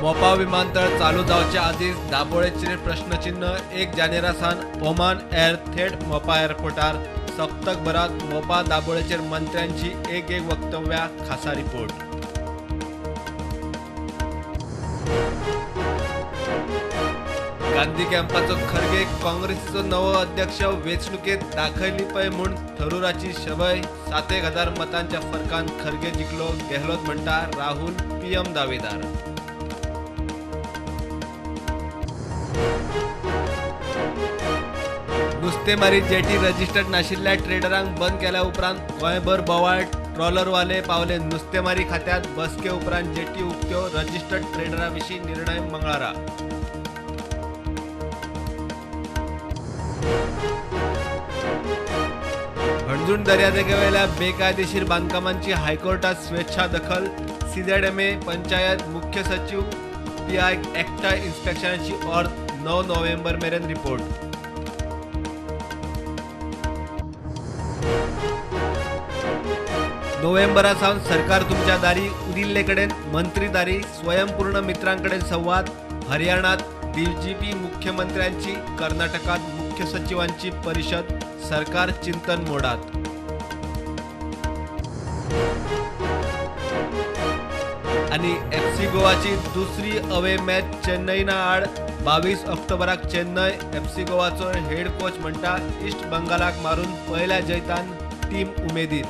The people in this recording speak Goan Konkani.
मोपा विमानतळ चालू जावचे आदींच दाबोळेचेर प्रश्नचिन्ह. 1 जानेरा सावन ओमान एर थेट मोपा एअरपोर्टार. सप्तकभरात मोपा दाबोळेचेर मंत्र्यांची एक एक वक्तव्यां. खासा रिपोर्ट. गांधी कॅम्पाचो खरगे काँग्रेसीचो नवो अध्यक्ष वेंचणुकेत दाखयली पळय म्हूण थरुराची शबय. 7,000 मतांच्या फरकान खरगे जिखलो. गेहलोत म्हणटा राहुल पीएम दावेदार. नुस्तेमारी जेटी रजिस्टर्ड नाशिल्ल्या ट्रेडरांक बंद केल्या उपरांत गोंयभर बोवाळ. ट्रॉलरवाले पावले नुस्तेमारी खात्यात. बसके उपरांत जेटी उक्त्यो. रजिस्टर्ड ट्रेडरां विशीं निर्णय मंगळारा. हणजूण दर्यादेगेवेल्या बेकायदेशीर बांदकामांची हायकोर्टात स्वेच्छा दखल. सीझेडएमए पंचायत मुख्य सचीव पीआय एकठांय इन्स्पेक्शनाची ऑर्द. 9 नोव्हेंबर मेरेन रिपोर्ट. नोव्हेंबरा सावन सरकार तुमच्या दारी. उरिल्ले कडेन मंत्री दारी. स्वयंपूर्ण मित्रांकडेन संवाद. हरियाणात डीजीपी मुख्यमंत्र्यांची, कर्नाटकात मुख्य सचिवांची परिषद. सरकार चिंतन मोडात. आणि एफसी गोवाची दुसरी अवे मॅच चेन्नईना आड. 22 ऑक्टोबराक चेन्नय. एफसी गोवाचो हेड कोच म्हणटा इस्ट बंगालाक मारून पयल्या जैतान टीम उमेदीर.